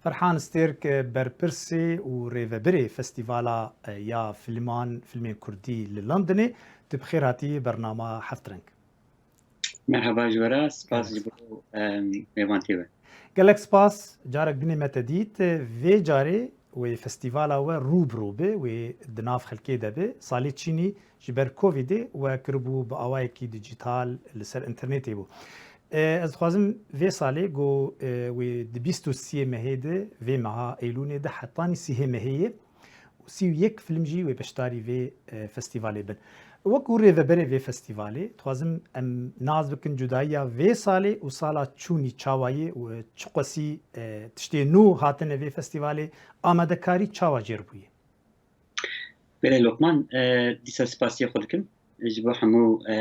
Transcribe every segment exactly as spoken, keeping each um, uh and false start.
Ferhan Stêrk, berpirsê û rêvebirê Festîvala, e, ya Filman, Filmên Kurdî li Londonê, tu bi xêr hatî bernama Heft Reng. Merhaba ji we re, spas ji bo, em, mêvantiyê we. Gelek spas, carek din ê me te dît. Vê carê wê festîvala we rû bi rû be, wê di nav xelkê de be. Salê çînî ji ber Covidê we kiribû bi awayekî dîjîtal li ser înternetê bû. E, ez dixwazim vê salê ku, e, wê di bîst û siyê mehê de, vê meha Eylûnê de hetanî sîhê mehê yê û sî û yek fîlm jî wê beşdarî vê, e, festîvalê bin. Wekî rêveberê vê festîvalê, dixwazim em nas bikin cudayiya vê salê û sala çûnî çawa ye û çiqasî, e, tiştê nû hatine vê festîvalê, amadekarî çawa jêr bûye? Belê Lokman, e, dîsa spasiya xwe dikim ji bo hemû, e,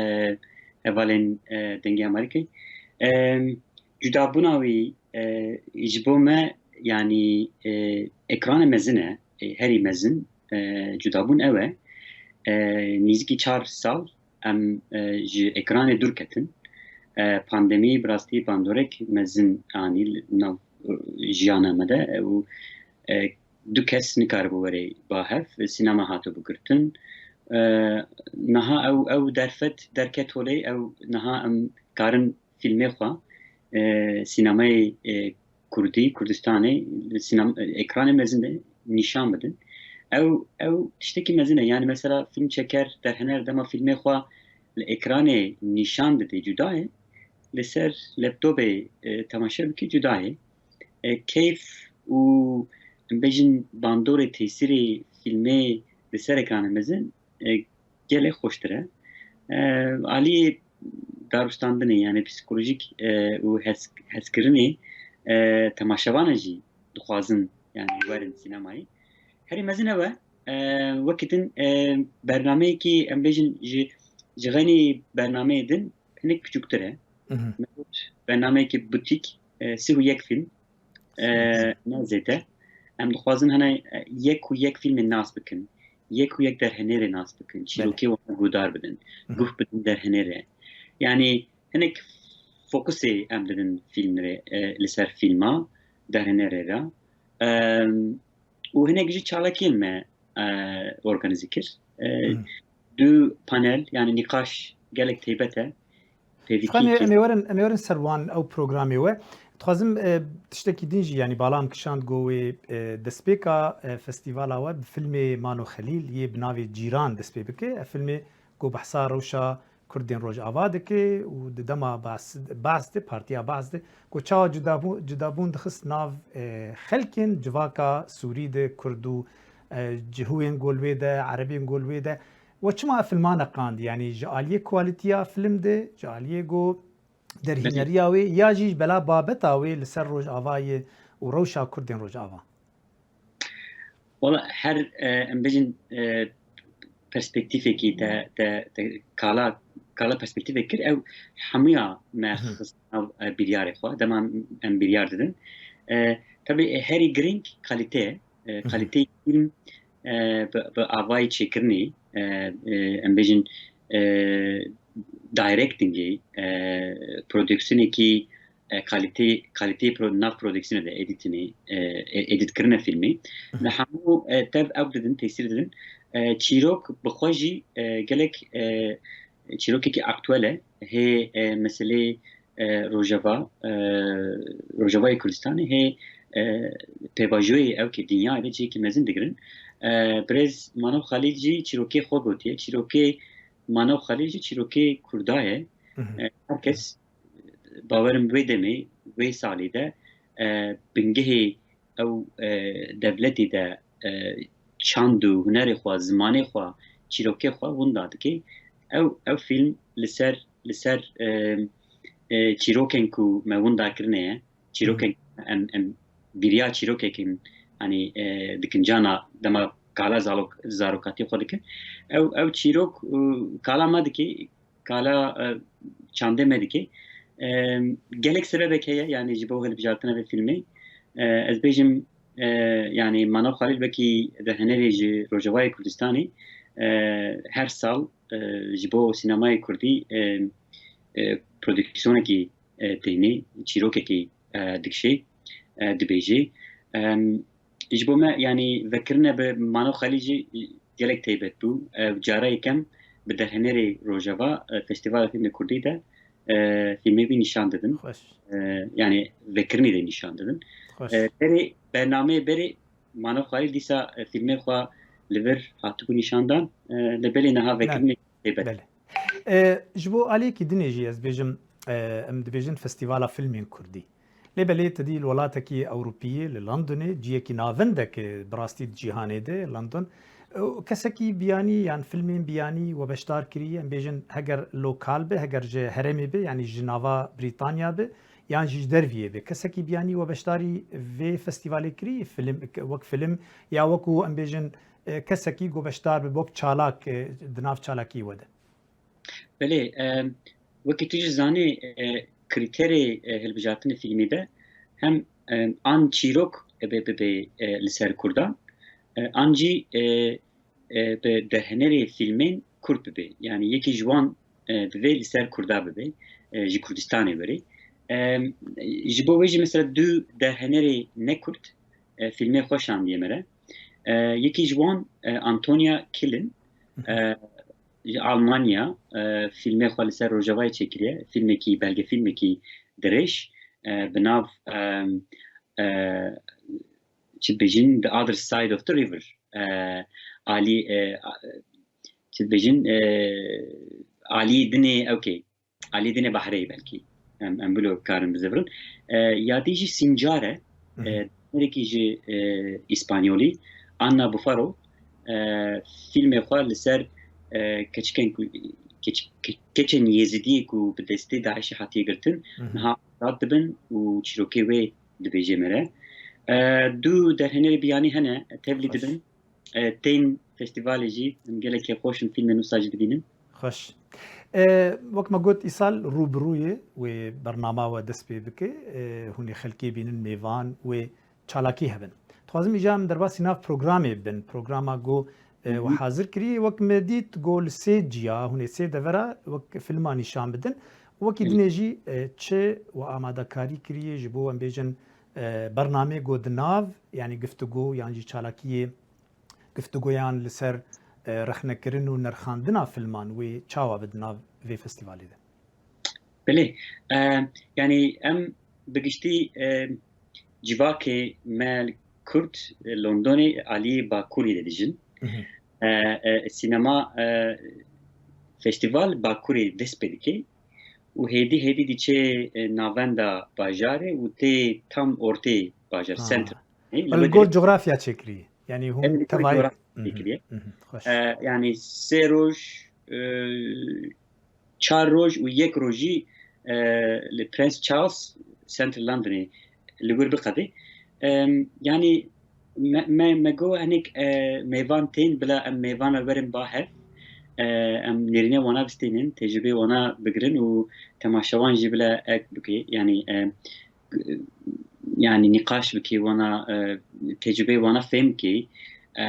hevalên, e, Dengê Amerîkayê. E, cudabûna wî, e, ji bo me, yanî, e, ekrana mezin e, e, herî mezin, e, cudabûn ew e. E, nîzikî çar sal em, e, ji ekranê dûr ketin. E, pandemî bi rastî bandorek mezin anî li nav, e, jiyana me de, e, û, e, du kes nikaribû were ba hev, sînema hatibû girtin. E, niha ew, ew derfet derket holê, ew niha em karin fîlmê xwe, e, sînemayê, e, kurdî, Kurdistanê, li sînem-, ekranê mezin de nîşan bidin. Ew, ew tiştekî mezin e. Yani mesela fîlmçeker, derhener dema fîlmê xwe li ekranê nîşan dide cuda ye, li ser laptopê, e, temaşe bike cuda ye. E, keyf û, em bêjin, bandorê tesîrê fîlmê li ser ekranê mezin, e, gelek xweştir e. E, aliyê darûstandinê, yani psîkolojîk, e, û hes-, hezkirinê, e, temaşevana jî dixwazin, yani werin sînemayê. Herî mezin ew e, e, wekî din, e, bernameyekî, em bêjin, ji, ji xeynî bernameyê din hinek biçûktir e. Mhm. Me got, bernameyekî butîk, e, sî û yek fîlm, e, ne zêde. Em dixwazin hene, e, yek û yek fîlmê nas bikin. Yek û yek derhenerê nas bikin. Belê. Çîrokê wan guhdar bidin. Mhm. Guh bidin derhenerê. Yani hinek fokusê em didin fîlmê, e, li ser fîlma derhenerê re. Em, û hinek jî çalakiyên me, e, organîze kir. E, Hmm. Du panel, yani nîqaş gelek taybet e. Pêvî Dixwazim em ê, kî- em ê werin, em ê werin ser wan ew programê we. Dixwazim, e, tiştekî din jî, yani bala min kişand ku wê, e, destpêka, e, festîvala we bi filmê Mano Xelîl yê bi navê Cîran dest pê bike. Ev filmê ku behsa rewşa Kurdên Rojava dike û di dema Baas, Baas de, Partiya Baas de, ku çawa cudabû-, cudabûn dixist nav, e, xelkên civaka Sûrî de, Kurd û, e, cihûyên ku li wê de, Erebên ku li wê de. We çima ev filma neqandî? Yanî ji aliyê kualîtiya film de, ji aliyê ku derhîneriya wê, ya jî ji bela babeta wê li ser Rojavayê û rewşa Kurdên Rojava? Wala her, e, em bêjin, e, perspektîfekî te, te, te kala, kala perspektîfek kir, ew hemûya me Mhm. xist nav, e, biryarê xwe, dema em biryar didin. E, tabii, e, herî girîng kalîte ye. E, Mhm. Kalîteyê fîlm, e, bi, bi avayê çêkirinê, e, e, em bêjin, e, directingê, e, prodüksiyonekî, e, kalîtê, kalîteyê pro-, nav prodüksiyonê de edîtinê, e, e, edîtkirine fîlmê. Mhm. Li hemû, e, tev ew didin, tesîr didin. E, çîrok bi xwe jî, e, gelek, e, çîrokekî aktuel e. Hê, e, meselê, e, Rojava, e, Rojavayê Kurdistanê hê, e, pêvajoyê ew ke dinyayê de cihekî mezin digirin. E, birêz Mano Xalîl jî çîrokê xwe gotiye. Çîrokê Mano Xalîl jî çîrokê Kurda ye. Mhm. E, her kes bawerim wê demê, wê salê de, e, bingehê ew, e, dewletê de, e, çand û hunerê xwe, zimanê xwe, çîrokê xwe winda dike. Ew, ew fîlm li ser, li ser, e, e, çîrokên ku me winda kirine ye, çîrokên Mhm. em, em bîriya çîrokekî, hani, e, dikin cana dema kala zalok-, zarokatî xwe dikin. Ew, ew çîrok, e, kala me dike, kala, e, çandê me dike. E, gelek sebebek heye, yani ji bo hilbijartina vê fîlmê. E, ez bêjim, e, yani Mano Xalîl wekî derhenerê ji Rojavayê Kurdistanê, e, her sal, e, ji bo sînemayê kurdî, e, e, prodüksiyonekî, e, têne, çîrokekî, e, dikişê, e, dibêjê. Em, ji bo me, yanî, vekirine bi Mano Xalî jî gelek taybet bû. Ev cara yekem bi derhenerê Rojava, e, Festîvala Fîlmê Kurdî de, e, fîlmê wî nîşan didin. Xweş. E, yanî, vekirinê de nîşan didin. Xweş. E, berê, bernameyê berê Mano Xalî dîsa, e, fîlmê xwe li vir hatibû nîşandan, e, lê belê niha vekirinê taybet. Belê. E, ji bo aliyekî dinê jî ez bêjim, e, em dibêjin Festîvala Fîlmên Kurdî. Lê belê tu dî li welatekî Ewropî yê, li Londonê, ciyekî navendek e, bi rastî di cîhanê de, London. E, kesekî biyanî yan fîlmên biyanî we beşdar kiriye, em bêjin heger lokal be, heger ji herêmê be, yanî ji nava Brîtanya be, yan jî ji derviyê be. Kesekî biyanî we beşdarî vê festîvalê kirî, fîlm, wek fîlm ya wekû em bêjin, e, kesekî ku beşdar be, wek çalak, e, di nav çalakî we de? Belê, e, wekî tu jî zanî, e, krîterê, e, hilbijartinê fîlmê de hem, e, an çîrok ebe bibe, e, li ser Kurdan, e, an jî, e, e, bi derhenerê fîlmên Kurd bibe. Yanî yekî ji wan, e, divê li ser Kurda bibe, e, ji Kurdistanê were. E, ji bo wê jî mesela du derhenerê ne Kurd, e, fîlmê xwe şandiye me re. E, yekî ji wan, e, Antonia Killen, e, ji Almanya, e, fîlmê xwe li ser Rojavayê çêkiriye. Fîlmekî, belgefîlmekî dirêj, e, bi nav, e, e, çi dibêjin, The Other Side of the River. E, alî, e, a-, çi dibêjin, e, alî dinê, okey. Alî dinê behrê belkî. Em, em bilo karin bizivirin. E, ya dî jî Sincar e. Hı hı. E, nerekî ji, e, Îspanyolî, Anna Bufaro, e, fîlmê xwe li ser, e, keçikên ku, keç-, ke-, keçên Yezidiyê ku bi destê DAIŞê hatiye girtin, Hı hı. niha azad dibin û çîrokê wê dibêje me re. E, du derhenerê biyanî hene, tevlî Xweş. dibin. E, tên festîvalê jî em gelekî xweş in, fîlmên wisa jî dibînin. Xweş. E, wek me got, îsal rûbirûyê wê bernama we dest pê bike, e, hûn ê xelkê bînin, mêvan wê çalakî hebin. Dixwazim îja em derbasî nav programê bin, programa ku, e, Hı hı. we hazir kirî, wek me dît ku li sê ciya, hûn ê sê devera wek filma nîşan bidin. Wekî Hı. dinê jî, e, çi we amadekarî kiriye ji bo em bêjin, e, bernamê ku di nav, yanî giftugo yan jî çalakiyê giftugoyan li ser, e, rexnekirin û nirxandina filman wê çawa be di nav vê festîvalê de? Belê. E, yanî em bi giştî, e, civakê me li Kurd, e, Londonê aliyê Bakurî de dijin. Mhm. E, e, sînema, e, festîval Bakurê dest pê dike û hêdî hêdî diçe, e, navenda bajarê û tê tam ortê bajar, Ha. Center. E, Li li gor gelek cografya çêkirî. Yanî hûn Em li gor tevayî coğrafya Mhm, çêkiriye. mhm, xweş. E, yanî sê roj, e, çar roj û yek rojî, e, li Prince Charles Center Londonê li wir biqedê. Em, yanî me, me, me got hinek, e, mêvan tên, bila em mêvana werin ba hev. E, em nêrîne wana bistênin, tecrûbê wana bigirin û temaşewan jî bila ek bike. Yanî, e, yanî nîqaş bike wana, e, tecrûbê wana fêm bike, e,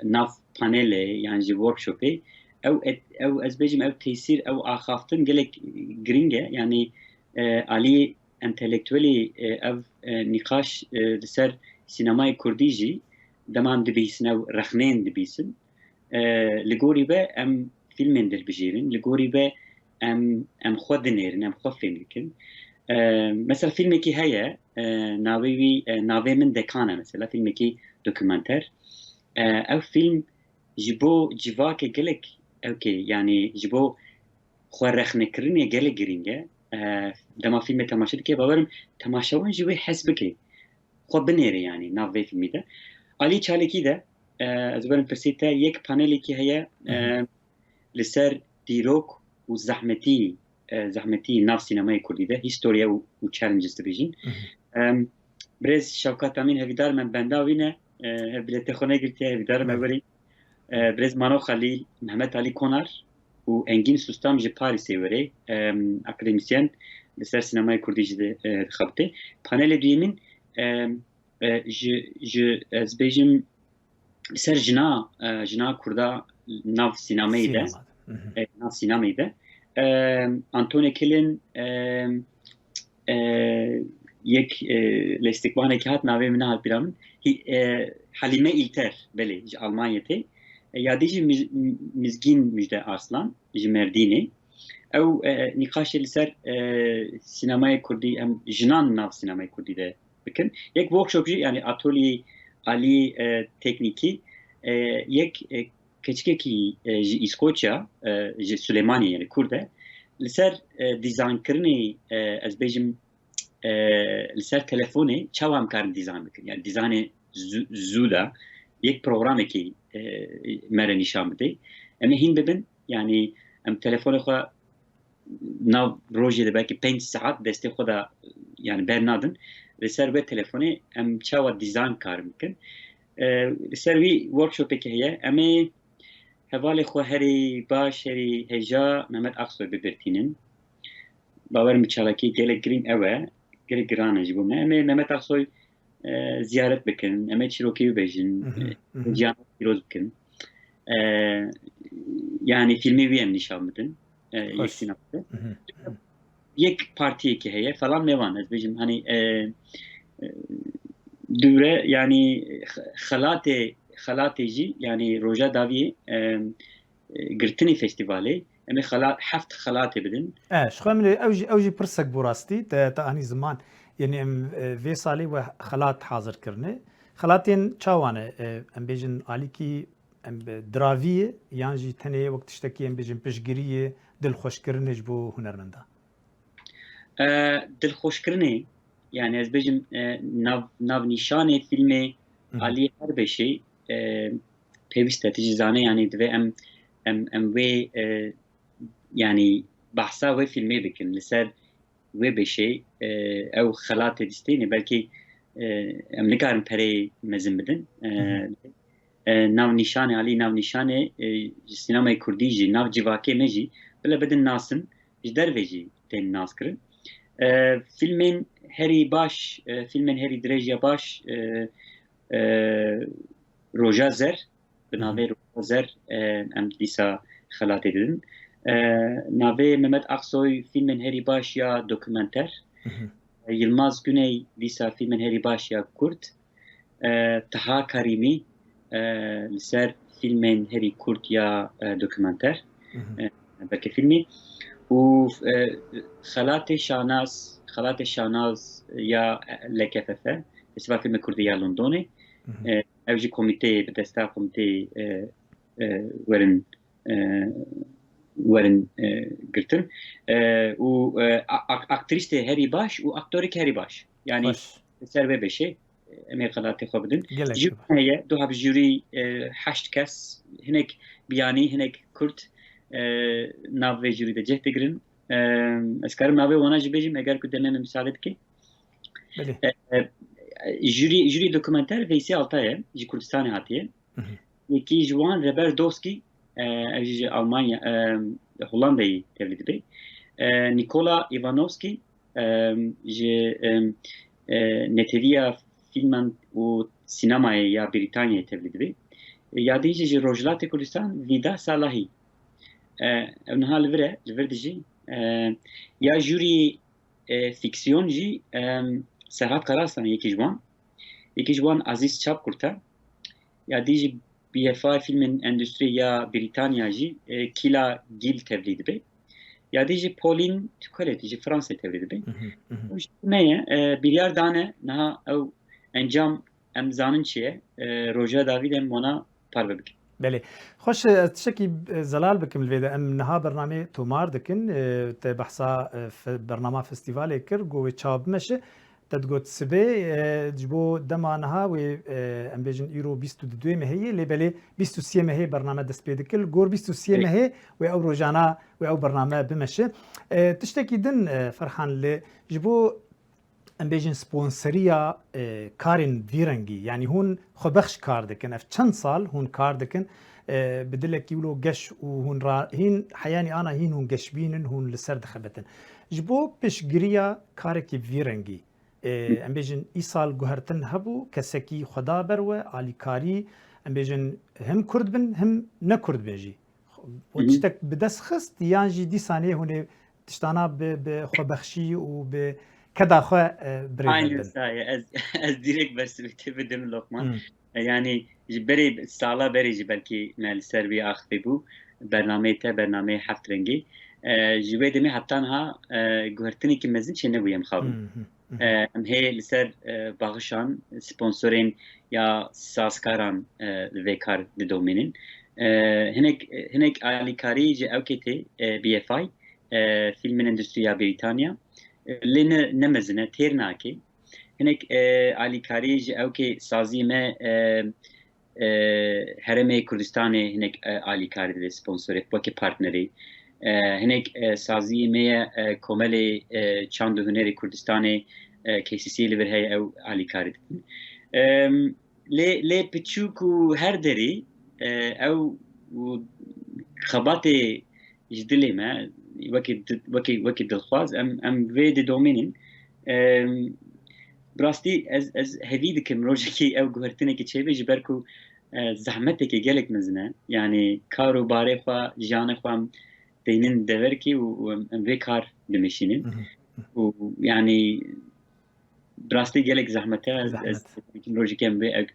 nav panelê yan jî workshopê. Ew et-, ew ez bêjim ew tesîr, ew axaftin gelek giring e. Yanî, e, alî entelektuelî, e, ev, e, nîqaş, e, li ser sînemayê kurdî jî dema em dibihîsin, ew rexneyên dibihîsin. E, li gorî ve em fîlmên dilbijêrin, li gorî ve em, em xwe dinêrin, em xwe fêm dikin. E, mesela fîlmekî heye, e, navê wî, e, Navê Min Dekan e mesela, fîlmekî dokumenter. E, ew fîlm ji bo civakê gelek ewkê, yanî ji bo xwe rexnekirinê gelek girîng e. E, dema fîlmê temaşe dike, bawerim temaşewan jî wê hes bike. Xwe binêre yanî nav vê fîlmî de. Alî çalakî de, e, ez werim pirsê te, yek panelekî heye, Hı hı. e, li ser dîrok û zehmetî, e, zehmetî nav sînemayê kurdî de, historia û, û challenges dibêjin. Hı hı. Em, Birêz Şewkat Emîn, hevîdar me benda wî ne, e, hev bilêtê xwe negirtiye, hevîdar me Belê. werî. E, Birêz Mano Xelîl, Mehmet Alî Konar û Engîn Sustam ji Parîsê were, em, akademîsyen li ser sînemayê kurdî jî di, e, dixebite. Panelê duyemîn, em, e, ji, ji, ez bêjim, li ser jina, e, jina kurda nav sînemeyê de, Sînema de. Mhm. e, nav sînemeyê de. Em, Antone Kilin, em, e, yek, e, lêstikvanekî hat, navê min nehat bîra min. Hî-, e, Halîme Îlter, belê, ji Almanyê tê. E, ya dî jî Miz-, Mizgîn Müjde Arslan, ji Mêrdînê. Ew, e, nîqaşê li ser, e, sînemayê kurdî, em jinan nav sînemayê kurdî de bikin. Yek workshop jî, yanî atolyeyê alî, e, teknîkî, e, yek, e, keçikekî, e, ji Îskoçya, e, ji Silêmaniyê, yanî kurd e, li ser, e, dîzaynkirinê, e, ez bêjim, e, li ser telefonê çawa em karin dîzayn bikin? Yanî dîzaynê zû, zû de yek programekî, e, me re nîşan bide. Em ê hîn bibin, yanî em telefonê xwe nav rojê de belkî pênc saet destê xwe de, yanî, bernadin. Li ser wê telefonê em çawa dîzayn karin bikin? E, li ser wî workshopekî heye. Em ê hevalê xwe herî baş, herî hêja Mehmet Aksoy bibirtînin. Bawer min çalakiyê gelek girîng ew e. Gelek giran e ji bo me. Em ê Mehmet Aksoy, e, ziyaret bikin. Em ê çîrokê wî bêjin. Mhm, e, mhm. Jiyana pîroz bikin. E, yanî filmê wî em nîşan bidin. E, yek Xweş. sînema de. Mhm, mhm. Yek partiyekî heye falan, ne wan ez bêjim. Hani, e, e, dûre, yanî xe-, xelatê, xelatê jî, yanî roja dawiyê, e, e, girtinê festîvalê, em ê xela-, heft xelatê bidin. E, ji xwe min ê ew jî, ew jî pirsek bû rastî, te, te anî ziman. Yanî em, e, vê salê we xelat hazir kirine. Xelatên çawa ne? E, em bêjin alîkî, em bi diraviyê, yan jî tenê wek tiştekî, em bêjin, piştgiriyê, dilxweşkirinê ji bo hunermenda? E, dilxweşkirinê, yanî ez bêjim, e, nav, navnîşanê fîlmê Hı hı. alî her beşê, e, pêwîst e, tu jî zanî, yanî divê em, em, em wê, e, yanî behsa wê fîlmê bikin. Li ser wê beşê, e, ew xelatê distêne, belkî, e, em nikarin pereyê mezin bidin. E, Hı hı. e, navnîşanê, alî navnîşanê, e, ji sînemayê kurdî jî, nav civakê me jî, bile bidin nasin, ji derve jî tên naskirin. E, fîlmên herî baş, e, fîlmên herî dirêj ya baş, e, e, Roja Zer, bi Hı hı. navê Roja Zer, e, em dîsa xelatê didin. E, navê Mehmet Aksoy, fîlmên herî baş ya dokumenter. Hı hı. E, Yilmaz Güney, dîsa fîlmên herî baş ya kurd. E, Taha Karîmî, e, li ser fîlmên herî kurt ya, e, dokumenter, Hı hı. e, belkî fîlmî. Û, e, xelatê Şanaz, xelatê Şanaz ya L K F F, Festîval Fîlmê Kurdî ya Londonê. Hı hı. E, ew jî komîteyê, bi desta komîteyê, e, e, werin, e, werin, e, girtin. E, û, e, a-, ak-, aktrîstê herî baş û aktorêk herî baş. Yanî Xweş. li ser wê beşê, e, em ê xelatê xwe bidin. Gelek Jûrî baş. heye, duha bi jûrî, e, heşt kes, hinek biyanî, hinek kurd, e, nav vê jûrî de cih digirin. E, ez karim navê wana jî bêjim, eger ku demê min misade bike. Belê. E, e, jûrî, jûrî dokumenter Veysê Altay e, ji Kurdistanê hatiye. Hı hı. Yekî ji wan Reber Doskî, e, ev jî ji Almanya, e, Hollandayê tevlî dibe. E, Nikola Ivanovskî, e, ji, e, e, Neteviya Fîlman û Sînemayê ya Brîtanyayê tevlî dibe. E, ya din jî ji Rojhilatê Kurdistan Vida Salahî. E, ev niha li vir e, li vir dijî. E, ya jûrî, e, fîksiyon jî, e, Serhat Karaaslan e, yekî ji wan. Yekî ji wan Aziz Çapkurt e. Ya dî jî B F I Fîlmên Endûstrî ya Brîtanya jî, e, Kîla Gîl tevlî dibe. Ya dî jî Pauline Tucolet ji Fransê tevlî dibe. Hı hı, hı hı. Û ji me ye, e, biryar dane niha ew encam em zanin çi ye, e, roja dawî de em wana parve bikin. Belê. Xweş, e, ez tiştekî, e, zelal bikim li vê de. Em niha bernameyê tomar dikin. E, te behsa, e, fe-, bernama festîvalê kir, got wê çawa bimeşe. Te digot sibê, e, ji bo dema niha wê, e, em bêjin îro bîst û duyê mehê ye, lê belê bîst û siyê mehê bername dest pê dike. Li gor bîst û siyê Ê. mehê wê ew rojana, wê ew bername bimeşe. E, tiştekî din, e, Ferhan, li ji bo em bêjin sponseriya, e, karên vî rengî, yanî hûn xwebexş kar dikin. Ev çend sal hûn kar dikin, e, bi dilekî wilo geş û hûn ra-, hîn heyanî ana hîn hûn geşbîn in, hûn li ser dixebitin. Ji bo piştgiriya karekî vî rengî, e, em bêjin îsal guhertin hebû, kesekî xwe da ber we, alîkarî, em bêjin him kurd bin, him ne kurd bin jî. We Hı hı. tiştek bi dest xist, yan jî dîsanê hûn ê tiştana bi, bi xwebexşî û bi keda xwe, e, birêve Aynen bin. Saye. Ez, ez direkt bersivê te bidim Lokman. Hmm. E, yani ji berê sala berê jî belkî me li ser vê axivî bû. Bernameyê te, bernameyê Heft Rengî. E, ji wê demê heta niha, e, guhertinekî mezin çê nebûye mixabin. Hmm, hmm, hmm. E, em hê li ser, e, baxişan, sponsorên ya sazkaran, e, li vê kar didomînin. E, hinek, hinek alîkarî ji ewkê tê, e, B F I, e, Filmên Endustri ya Brîtanya. E, lê ne, ne mezin e, têr nake. Hinek, e, alîkarî ji ewkê sazî me, e, e, Herêmê Kurdistanê hinek, e, alîkarî dide, sponsorê weke partnerî. E, hinek, e, sazî me ye, e, Komelê, e, Çand û Hunerê Kurdistanê, e, K C C li vir heye, ew alîkarî dikin. Em, lê, lê piçûk û her derî, e, ew û xebatê ji dilê me, wekî di-, wekî, wekî dilxwaz, em, em vê didomînin. Em, bi rastî ez, ez hevî dikim rojekî ew guhertinekî çêbe, ji ber ku, e, zehmeteke gelek mezin e. Yani kar û barê xwe, jiyanê xwe em deynin deverkî û, û em, em vê kar dimeşînin. Mhm. Û yani bi rastî gelek zehmet e. Ez, ez Zehmet. Dikim rojekî em vê ew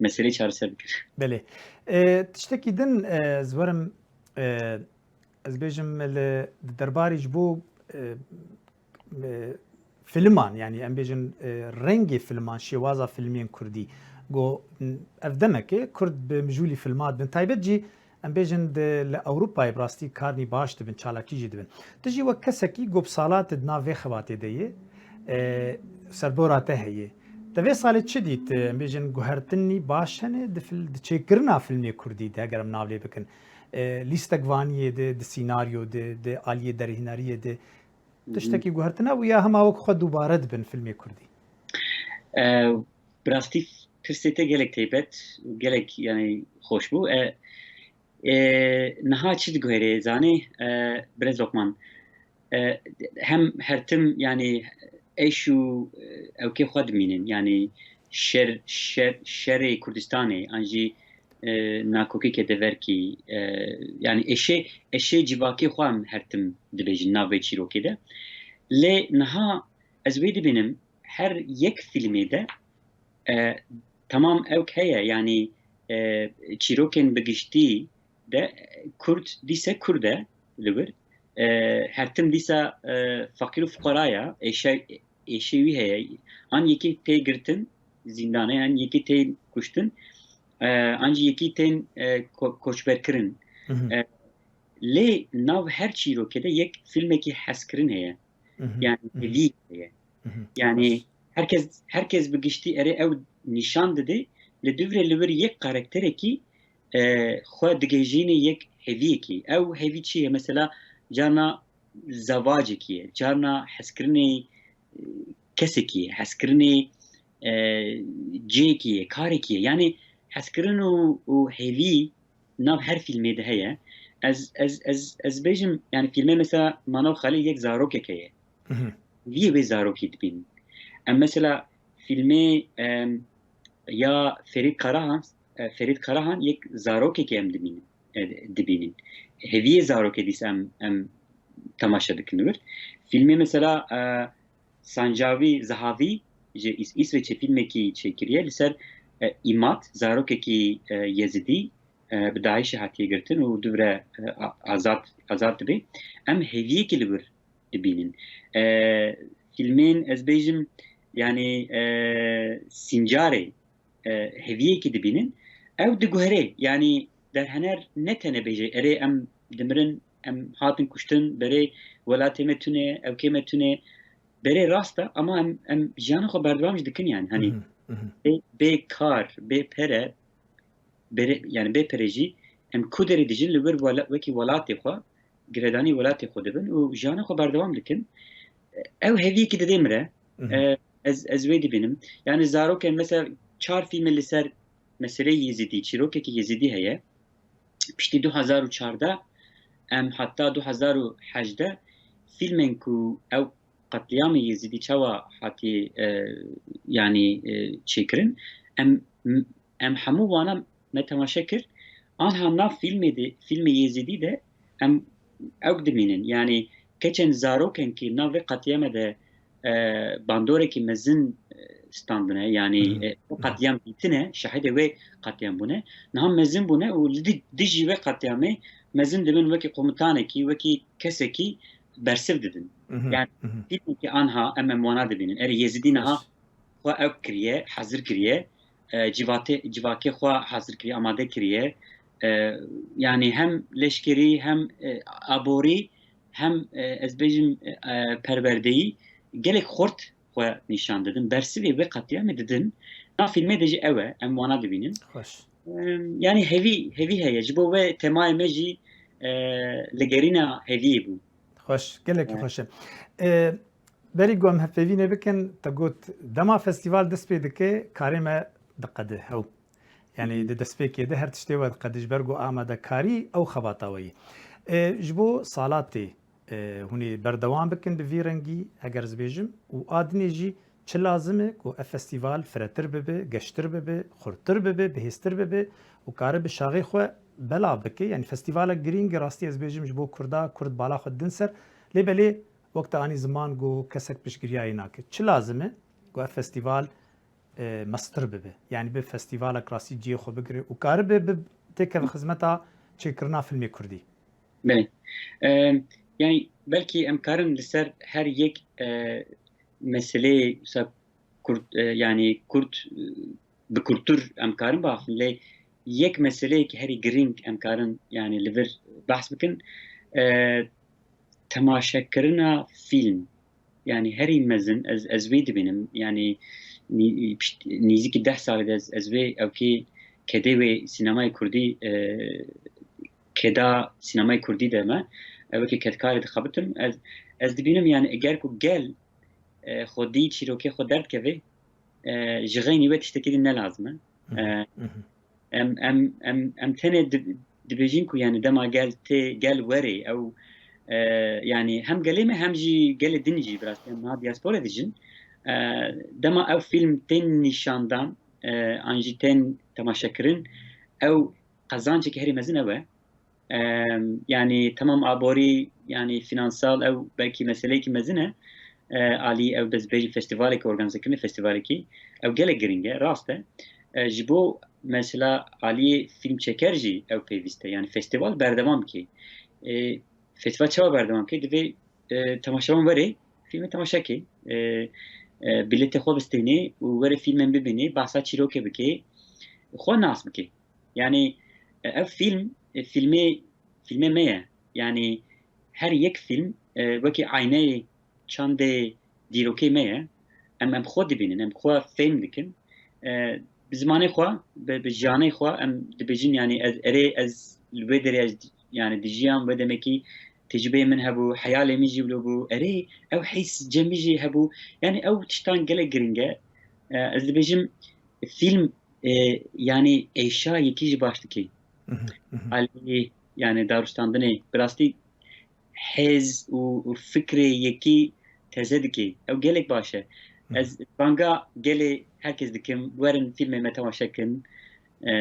meselê çareser bikin. Belê. E, tiştekî din, e, ez werim, e, ez bêjim li, di derbarî ji bo, e, e, filman, yani em bêjin, e, rengê filman, şêwaza filmiyên kurdî. Go, n-, ev demeke kurd bi mijûlî filma dibin. Taybet jî em bêjin di, li Ewropayê bi rastî karnî baş dibin, çalakî jî dibin. Tu jî wek kesekî go bi sala tu di nav vê xebatê de yê, e, serbora te heye. Te vê salê çi dît? Em bêjin guhertinî baş hene di fil-, di çêkirina filmê kurdî de, eger em nav lê bikin. E, lîstek vaniyê de, di sînaryo de, di aliyê derhêneriyê de. Tiştekî guhertine bû ya hema wek xwe dubare dibin filmê kurdî? E, bi rastî pirsê te gelek taybet û gelek, yani, xweş bû. E, e, niha çi diguherê, zanî, e, birêz Lokman? E, hem her tim, yani, eş û, e, ewkê xwe dimînin. Yani, şer, şer, şerê Kurdistanê, an jî, e, nakokeke deverkî, e, yani, eşê, eşê civakê xwe em her tim dibêjin nav vê çîrokê de. Lê niha ez wê dibînim, her yek fîlmê de, e, temam ewk heye, yani, e, çîrokên bi giştî de kurd dîse kurd e li wir. E, her tim dîsa, e, feqîr û fuqara ya, êşe-, êşê wî heye. An yekî tê girtin zîndanê, an yekî tê kuştin, e, an jî yekî tên, e, ko-, koçberkirin. Mhm. E, lê nav her çîrokê de yek fîlmekî hezkirin heye. Mhm. Yani, mhm, hevî heye. Mhm. Yani, baş. Herkes, herkes bi giştî erê ew nîşan dide, li dûvre li wir yek karakterekî, e, xwe digihîjîne yek heviyekî. Ew hevî çi ye? Mesela, carna zevacekî ye, carna hezkirinê, e, kesekî ye, hezkirinê, e, cihekî ye, karekî ye. Yani, hezkirin û, û hevî nav her fîlmê de heye. Ez, ez, ez, ez bêjim, yani, fîlmê mesela Manav Xelîl yek zarokek heye. Mhm. Vî wê zarokî dibînin. Em mesela fîlmê, em, ya Ferîd Karahan, e, Ferîd Karahan yek zarokekê em dibînin, e, dibînin. Heviyê zarokê dîsa em, em temaşe dikin li wir. Fîlmê mesela, e, Sancavî Zahavî ji Îs-, Îsveçê fîlmekî çêkiriye li ser, e, Îmad, zarokekî, e, Yezidî, e, bi DAIŞê hatiye girtin û dûvre, e, a-, azad, azad dibe. Em heviyekî li wir dibînin. E, fîlmên, ez bêjim, yani, e, Sîncarê, e, heviyekî dibînin. Ew diguhere, yani, derhener ne tene bêje, erê, em dimirin, em hatin kuştin, berê welatê me tune, ewkê me tune. Berê rast e, ama em, em jiyana xwe berdewam jî dikin, yani, hani, mhm, mhm, bê, bê kar, bê pere, berê, yani, bê pere jî em ku derê dijin, li wir wela-, wekî welatê xwe, girêdanî welatê xwe dibin û jiyana xwe berdewam dikin. Ew heviyekî dide min re. Mhm. E, ez, ez wê dibînim. Yani, zarokên, mesela, çar fîlmê li ser meseleyê Yezîdî, çîrokekî Yezîdî heye. Piştî du hezar û çardeh em heta du hezar û hejdeh fîlmên ku ew qetlîamê Yezîdî çawa hatiye, e, yani, e, çêkirin, em, em hemû wana me temaşe kir. Anha nav fîlmê de, fîlmê Yezîdî de em ewk dimînin. Yani, keçên zarokên ki nav vê qetlîamê de, e, bandorekî mezin, e, standine, yanî, Hı hı. e, bu Hı hı. katliam dîtine, şahidê wê katliam bûne. Niha mezin bûne û li di-, dijî wê katliamê mezin dibin wekî komutanekî, wekî kesekî bersiv didin. Hı hı. Yani, Hı hı. fîlmekî anha em, em wana dibînin. Erê Yezîdî niha Baş. xwe ew kiriye, hazir kiriye. E, civate-, civakê xwe hazir kiriye, amade kiriye. E, yani hem leşkerî, hem, e, aborî, hem, e, ez bêjim, e, e, perwerdeyî gelek xurt xwe nîşan didin. Bersivê vê qetlîamê didin. Na fîlmê de jî ew e, em wana dibînin. Xweş. Em, yani hevî, hevî heye. Ji bo wê temayê me jî, e, ligerîna heviyê bû. Xweş, gelekî Evet. xweş e. E, berî ku em hevpeyvînê bikin, te got, dema festîval dest pê dike, karê me diqede, hew. Yani di destpêkê de her tiştê we diqede, ji ber ku amadekarî ew xebata we yî. E, ji bo salatê, e, hûn ê berdewam bikin bi vî rengî, eger ez bêjim, û a dinê jî çi lazim e ku ev festîval firetir bibe, geştir bibe, xurtir bibe, bihêztir bibe û kare bi şaxê xwe belav bike. Yani festîvalek girîng e, rastî ez bêjim ji bo Kurda, Kurd bala xwe didin ser. Lê belê wek te anî ziman ku kesek piştgiriyayê nake. Çi lazim e ku ev festîval, e, mestir bibe? Yani bi festîvalek rastî cihê xwe bigire û karibe bi têkeve xizmeta çêkirina filmê Kurdî. Belê. E, yani belkî em karin li ser her yek, e, meseleyê, mesela Kurd, e, yani Kurd, e, bi kurtur em karin baxin, lê yek meseleyekî herî girîng em karin yani li vir behs bikin. E, temaşekirina fîlm, yani herî mezin ez, ez wê dibînim. Yani nî-, pişt-, nîzîkî deh salê de ez, ez wê ewkê kedê wê sînemayê kurdî, e, keda sînemayê kurdî de me, e, wekî kedkarê dixebitim. Ez, ez dibînim yani eger ku gel, e, xwedî çîrokê xwe derdikeve, e, ji xeynî we tiştekî din ne lazim e. Hı hı, E, hı hı. em, em, em, em tenê di-, dibêjin ku yani dema gel tê, gel werê ew, e, yani hem gelê me hem jî gelê din jî, bi rastî em niha diaspora dijin. E, dema ew fîlm tên nîşandan, e, an jî tên temaşekirin, ew qezancekî herî mezin ew e. Em, yani tamam aborî, yani finansal ew belkî meseleyekî mezin e. E, alî ew, ez bêjim festîvalekî, organîzekirinê festîvalekî, ew gelek girîng e, rast e. E, ji bo mesela aliyê fîlmçeker jî ew pêwîst e. Yani festîval berdewam bike. E, festîval çawa berdewam bike? Divê, e, temaşevan were fîlmê temaşe ke. E, e, bilêtê xwe bistêne û were fîlmên bibîne, behsa çîrokê bike. Xwe nas bike. Yani, e, ev fîlm, e, fîlmê, fîlmê me ye. Yani, her yek fîlm, e, wekî ayneyê çandê dîrokê me ye. Em, em xwe dibînin, em xwe fêm dikin. E, bi zimanê xwe, bi, bi jiyanê xwe em dibêjin, yani, ez, erê, ez li wê derê ez, yani, dijiyam, wê demekî tecrübeyê min hebû, heyalê min jî wilo bû. Erê, ew hîs cemî jî hebû. Yani, ew tiştan gelek girîng e. E, ez dibêjim, fîlm, e, yani êşa yekî jî baş dike. Mhm, mhm. Alî, yani darûstandinê, bi rastî hêz û, û fikrê yekî teze dike. Ew gelek baş e. Mhm. Ez banga gelê herkes dikim, werin fîlmê me temaşe kin. E,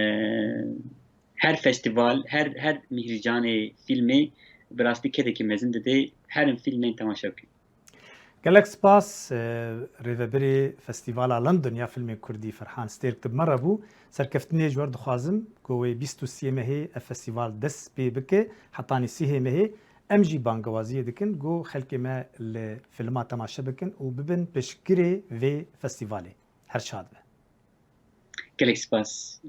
her festîval, her, her mîhrîcanê fîlmê bi rastî kedekî mezin dide, herin fîlmên temaşe bikin. Gelek spas, e, rêvebirê Festîvala London ya Filmê Kurdî Ferhan Stêrk di me re bû. Serkeftinê ji we re dixwazim ku wê bîst û sê mehê ev festîval dest pê bike, hetanî sîhê mehê em jî bangewaziyê dikin ku xelkê me li filma temaşe bikin û bibin piştgirê vê festîvalê. Her şad be. Gelek spas.